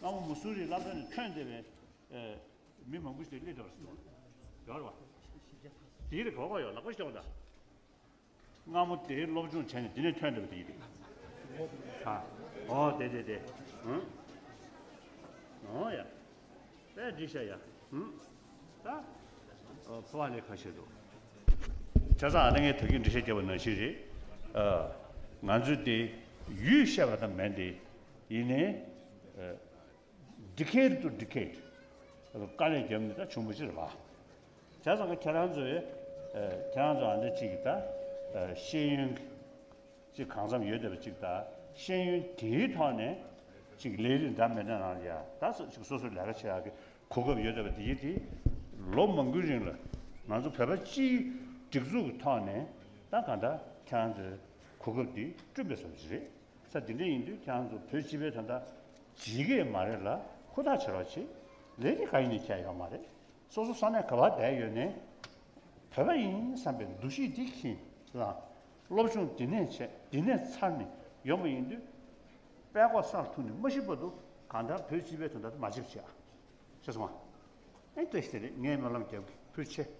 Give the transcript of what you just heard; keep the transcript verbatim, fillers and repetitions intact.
སྔ་མོ་མུ་སུ་རིའི་སློབ་གྲྭ་ནས་ཐོན་བསྡད་པའི་ཨེ་མི་མང་པོ་ཞིག་སླེབས་འདུག་ཟེར་འདུག་ཡོད་རེད་བ། དེའི་རིགས་གོ་གོ་ཡོད་ལགས་པ་ཤོག་ད། སྔ་མོ་དེའི་སློབ་སྦྱོང་བྱས་ནས་དེ་ནས་ཐོན་འདུག་པ་དེའི་རིགས། ཨ། ཨོ་དེ་དེ་དེ། ཧུམ། ཨོ་ཡ། དཔེ་འགྲིག་ཤག་ཡ། ཧུམ། ད། ཨོ་ཕོ་བ་ལས་ཁ་ཤས་འདུག་བྱས་ཙང་ཨ་ནི་ངས་ད་གིན་འགྲེལ་བཤད་བརྒྱབ་པ་ནང་བཞིན་རེད། ཨ། ང་ཚོས་དེ་ཡུལ་བཤད་པ་ཙམ་མིན་ཏེ། ཡིན་ནའི། ཨ། decade to decade དཀའ་ལས་བརྒྱབ་ནས་ད་བྱུང་བ་ཅིག་རེད་པ། བྱས་ཙང་ཁྱེད་རང་ཚོས་ཨ་ཁྱེད་རང་ཚོ་ཨ་འདྲ་ཅིག་གི་ད་ཨ་ཤེས་ཡོན་ཅིག་གང་འཚམ་ཡོད་བསྡད་པ་ཅིག་དང་ཤེས་ཡོན་དེའི་ཐོག་ནས་ཅིག་ལས་རིགས་འདྲ་མི་འདྲ་ནང་ལ་ཡ་ད་སོ་ཅིག་སོ་སོའི་ལས་ཀ་བྱེད་ཡག་གི་གོ་སྐབས་ཡོད་བསྡད་པ་དེ་ཡིན་དེ་ལོ་མང་པོའི་རིང་ལ་ང་ཚོ་བོད་པ་སྤྱིའི་སྒྲིག་འཛུགས་ཀྱི་ཐོག་ནས་ད་གང་ལྟར་ཁྱེད་རང་ཚོའི་གོ་སྐབས་དེ་བསྐྲུན་པའི་བཟོ་འདྲ་ཅིག་རེད། ས་འདི་འདྲ་ཡིན་དུས་ཁྱེད་རང་ཚོ་བོད་སྤྱི་པའི་དོན་དག་བྱེད་ཀྱི་མ་རེད་ལ་ཧུར་ཐག་བྱེད་རོགས་བྱེད། ལས་རིགས་གང་ཡིན་ནས་ཁྱད་ཡོད་མ་རེད། སོ་སོ་ས་གནས་ག་པར་བསྡད་ཡོད་ནའི་བོད་པ་ཡིན་བསམ་པའི་འདུ་ཤེས་འདི་འཁྱེར་ལ་སློབ་སྦྱོང་འདི་ནས་བྱས་འདི་ནས་ཚར་ནས་ཡོང་བ་ཡིན་དུས་དཔྲལ་ཀོག་སར་ཐུག་ནས་མ་ཤི་བར་དུ་གང་ལྟར་བོད་སྤྱི་པའི་དོན་དག་མ་བརྗེད་པ་བྱེད་ཨ། ཤེས་སོང་ང་། ཨེ་ལྟོས་ཤིག་དེ་རེད། ངས་སྨོན་ལམ་རྒྱབ་ཀྱི་ཕུལ་ཆེ།